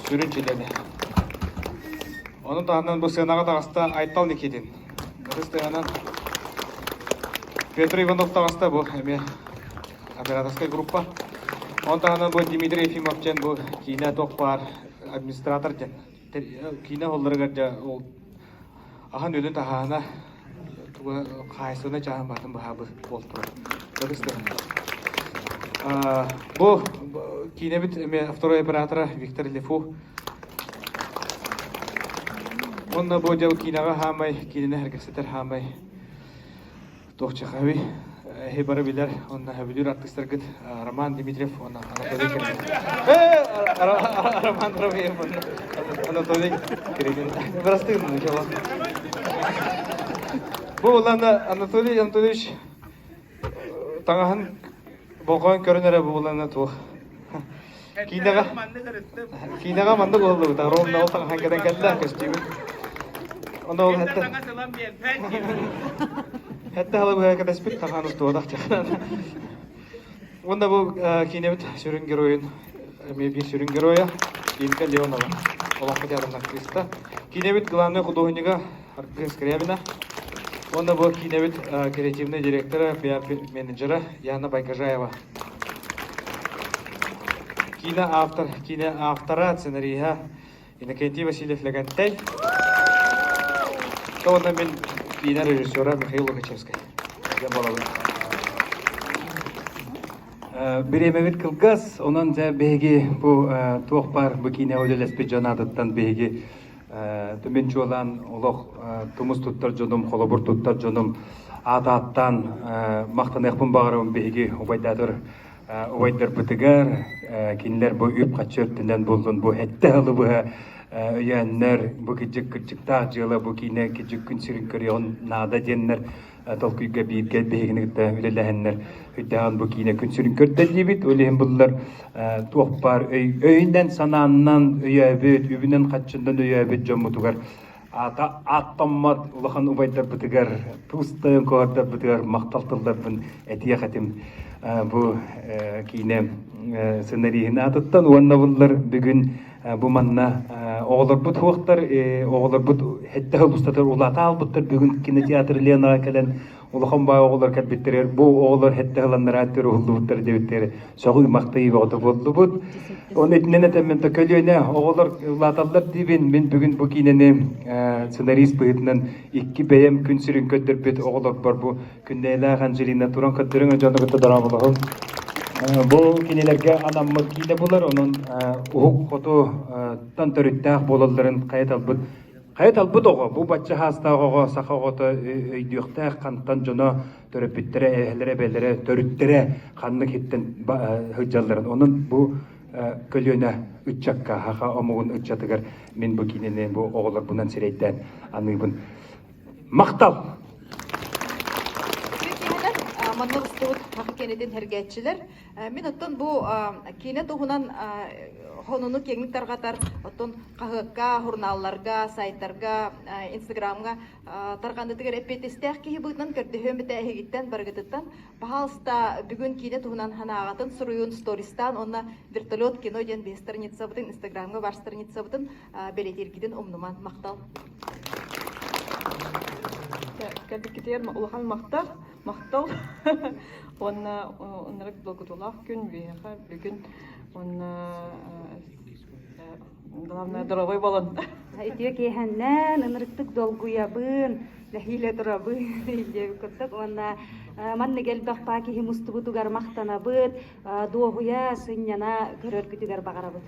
сүрүн чилиэнэ. Ону таһынан бу сыанаҕа таҕыста Айтал Никитин. Ытыс тыаһынан Петр Иванов таҕыста бу эмиэ операторскай группа. Ону таһынан бу Дмитрий Ефимов диэн бу киинэ туох баар администратор диэн киинэ уһулларыгар дьэ ол аһын үөлүн таһаана туга хаһаайыстыбаннай чааһын баатын быһаабы буолтура. Ытыс тыаһынан. Бу киинэбит эмиэ второй оператора Виктор Лефу. Уонна бу дьыл киинэҕэ хаамай, киинэни сэргэхситэр хаамай туох чахаби эһи бары билэр уонна сөбүлүүр артыыстаргыт Роман Дмитриев уонна Анатолий Кириллин. Роман Ромеев уонна Анатолий Кириллин. Бырастыы гыннын, Бу улаана Анатолий Анатольевич таҥаһын болҕойон көрөн эрэ буолана туох. Киинэҕэ киинэҕэ маннык уһуллубута. Ровно ол таҥаһын кэтэн кэллэ көстүүмүн. Онно ол хэтте хэтте халыбыга кэтэспит таҥаһын устубатах Уонна бу киинэбит сүрүн геройун эмиэ биир сүрүн геройа Инка Леонова олоҥхо театрын артыыста. Киинэбит главнай худуоһунньуга Аргын Скрябина. Уонна бу киинэбит креативный директора, пиар-менеджера Яна Байгажаева. Киинэ автор, киинэ автора, сценариһа Иннокентий Васильев-Лэгэнтэй. Уонна мин киинэ режиссера Михаил Лукачевскай. Диэн буолабын. Бириэмэбит кылгас, онон дьэ биһиги бу туох баар бу киинэҕэ үлэлэспит дьон аатыттан биһиги Мин чуолаан олох тумус туттар дьонум, холобур туттар дьонум аат ааттаан махтаныахпын баҕарабын биһиги убайдаатар убайдарбытыгар кинилэр бу үп-харчы өртүнэн буллун бу эттэ сылы быһа өйөөннөр бу кыдьык кырдьыктаах дьыала бу киинэ кыдьык күн сирин көрүөҕүн наада диэннэр толкуйга бииргэ биһигини кытта үлэлэһэннэр өйдөөн бу киинэ күн сирин көрдөрдүбүт. Ол иһин буллар туох баар өйүнэн санааннан өйөөбүт, үбүнэн хаччынан өйөөбүт дьоммутугар аата ааттаммат улахан убайдарбытыгар, туустайын коһордарбытыгар махтал тылларбын этиэх этим. Бу киинэ сценариһын аатыттан уонна буллар бүгүн Бу манна оҕолорбут суохтар, оҕолорбут сэттэ сыл устата улаата хаалбыттар. Бүгүн кинотеатр Ленаҕа кэлэн улахан баай оҕолор кэлбиттэригэр бу оҕолор сэттэ сыланнара аттыр уһуллубуттар диэбиттэр сөҕүү махтайыы бөҕөтө буоллубут. Оны итинэн этэммин то көлүөнэ оҕолор улааталлар диибин. Мин бүгүн бу киинэни сценарист быһыытынан икки бэйэм күн сирин көрдөрбүт оҕолорбор бу Күннээлээх Анжелина туран көрдөрүҥ дьону кытта дорооболоһуҥ. Бу кинилэргэ анаммыт киинэ булар, онон уһук хоту-тан төрүттээх буолалларын хайа талбыт хайа талбыт оҕо, бу бачча хаастаах оҕо, саха оҕото өйдүөхтээх хантан дьоно төрөппүттэрэ, эһэлэрэ, эбэлэрэ, төрүттэрэ ханнык иһиттэн сылдьалларын. Онон бу көлүөнэ ыччакка, саха омугун ыччатыгар мин бу киинэни бу оҕолорбунан сирэйдээн аныыбын. Махтал! Манна устубут Саха киинэтин сэргээччилэр. Мин оттон бу киинэ туһунан сонуну киэҥник тарҕатар, оттон хаһыакка, журналларга, сайтарга, инстаграмҥа тарҕаныытыгар эппиэттэстээх киһи быһыытынан көрдөһүөм этэ эһигиттэн барыгытыттан. Пожалуйста, бүгүн киинэ туһунан санааҕытын суруйун, стористаан уонна вертолет кино диэн биһи страницабытын, инстаграмҥа бар страницабытын бэлиэтииргитин умнуман. Махтал! Кэлбиккитигэр улахан махтал, махтал уонна оннук долгутуулаах күн биһиэхэ бүгүн уонна главное здоровый болон. Үтүө киэһэннэн, ынырыктык долгуйабын, нэһиилэ турабын диэбит курдук уонна маннык элбэх паа киһи мустубутугар махтанабыт, дуоһуйа, сынньана көрөргүтүгэр баҕарабыт.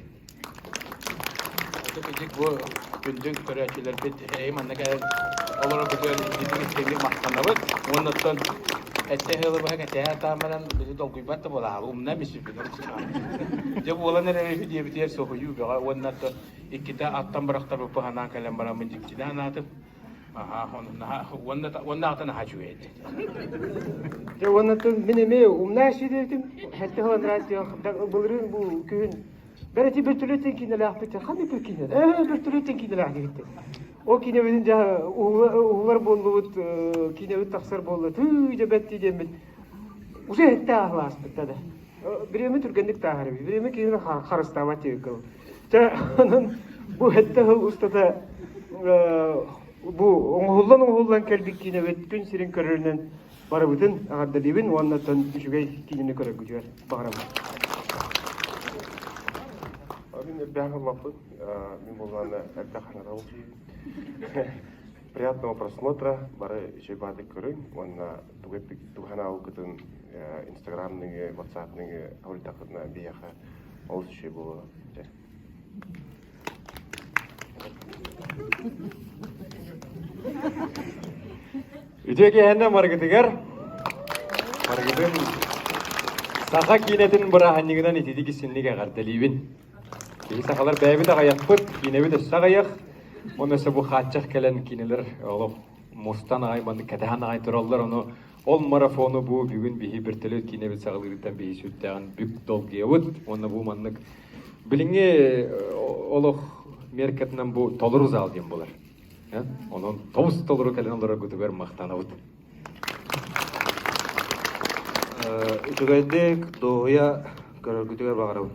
Ити бу күндү көрөөччүлэрбит эһи манна кэлэн олороргутугар ититик махтанабыт. Уонна оттон эттэ ыһылыбыһа кэтэһэ сатаан баран били долгуйбат да буолаһабы умна мисүппүт Дьэ буолан эрэр үһү диэбитигэр соһуйуу бөҕө уонна оттон иккитэ аттан бырахтарбыппы санаан кэлэн бараммын дьиктини анаатым. Аха, уонна уонна аҕата наһаа үчүгэй этэ. Дьэ уонна мин эмиэ умнаа сиэдэтим сэттэ сыл анараа былырыын бу күһүн Бэрити бөртөлүөттэн киинэлээхпит. Ханнык бу киинэ? Ээ, бөртөлүөттэн киинэлээх диэбиттэр. Ол киинэбитин дьэ уһулар буоллубут, киинэбит тахсар буолла. Тыы дьэ бэтти диэммит. Уже этте аһылааспыт да. Бириэмэ түргэнник тааһар эбит. Бириэмэ киһини харыстаабат диэбит кыл. Чэ, онон бу сэттэ сыл устата бу оҥоһуллан-оҥоһуллан кэлбит киинэбит күн сирин көрөрүнэн барыбытын эҕэрдэлиибин уонна оттон үчүгэй киинэни көрөргүтүгэр баҕарабын. Мин элбэх ыллаппын. Мин буоллаҕына элбэх хаҥарабын Приятного просмотра, бары үчүгэй баардык көрүҥ уонна тугу тугу санаабыккытын Инстаграм нөҥүө, WhatsApp нөҥүө хоруйдаххытына биһиэхэ олус үчүгэй буолуо. Үтүө киэһэннэ маргытыгар Маргытын саха киинэтин бырааһынньыгынан ититик исинник эҕэрдэлиибин. Киһи сахалар бэйэбит аҕыйахпыт, киинэбит өссө аҕыйах. Уонна өссө бу хааччах кэлэн кинилэр олох мустан аҕай маннык кэтэһэн аҕай тураллар. Ону ол марафону бу бүгүн биһи вертолет киинэбит саҕалыырыттан биһи сүрдээҕин бүк долгуйабыт. Уонна бу маннык билиҥҥи олох меркатынан бу толору зал диэн буолар. Онон тобус толору кэлэн олороргутугар махтанабыт. Үчүгэйдик дуоһуйа көрөргүтүгэр баҕарабын.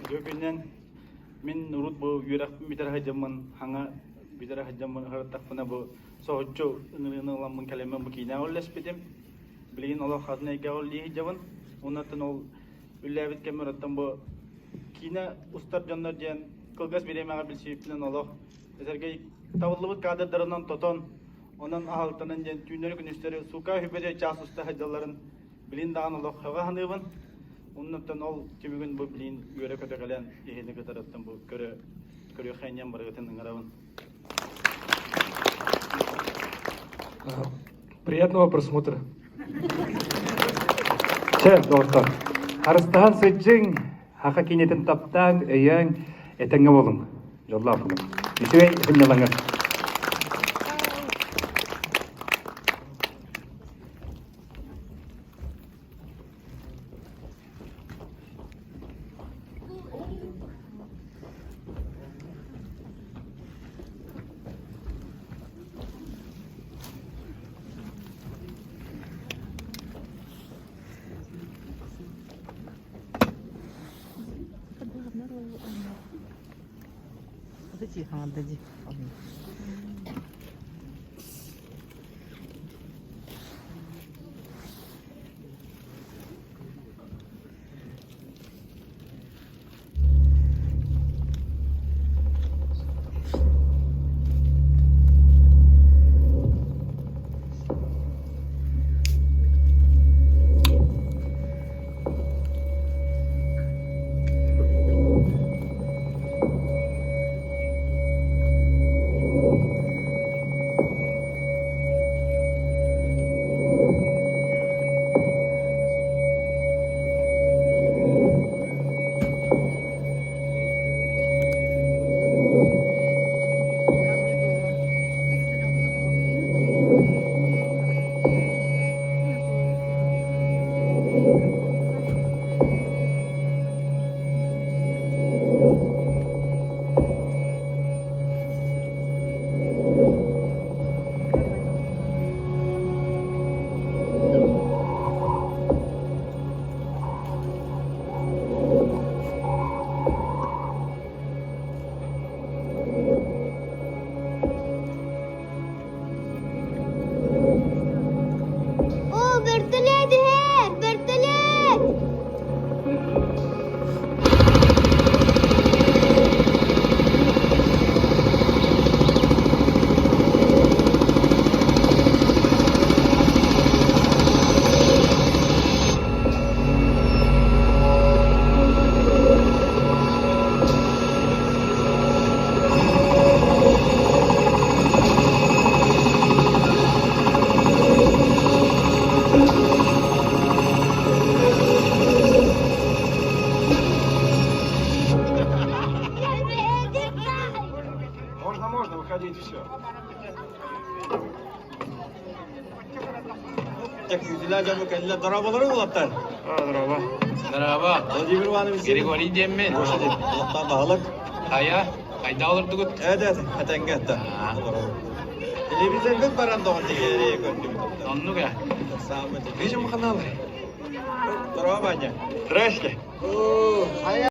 Үтүө күнүнэн мин урут бу үөрэхпин бүтэрэ сылдьаммын хаҥа бүтэрэ сылдьаммын ыһыртахпына бу соһуччу ыҥырыыны ыламмын кэлэммин бу киинэҕэ үллэспитим. Билигин олох атын эйгэҕэ үлэлии сылдьабын. Уоннаттан ол үллээбит кэммэр оттон бу киинэ устар дьоннор диэн кылгас бириэмэҕэ билсибиппинэн олох Сергей табыллыбыт кадрдарынан тотон, онон аһалтанан диэн түүннэри-күнүстэри сука үһүбэдэ чаас уста сылдьалларын билин даҕаны олох сөҕө саныыбын. Оннуттан ол түмүгүн бу билин үөрэ-көтө кэлэн иһини кытарыттан бу көрө көрүөххэ барыгытын ыҥырабын. Приятного просмотра. Чэ, доҕоттор, харыстаһан сылдьыҥ, Хаха киинэтин таптааҥ, өйөөҥ, этэҥҥэ буолуҥ. Дьоллоох буолуҥ. Үчүгэй сынньалаҥы. О, вертолет иһэр! Вертолет! Можно, можно, выходите, все. Дорооболору булаттар. Здорово. Здорово. Владимир Иванович. Григорий диэммин. Улахтан баһылык. Хайа, хайда олордугут? Эдэ, этэнгэ этэ. Телевизоргыт баран доҕор тигиэрии көрдүбүт. Оннук э. Самый. Видим каналы. Здорово, Ваня. Здрасте. Хайа.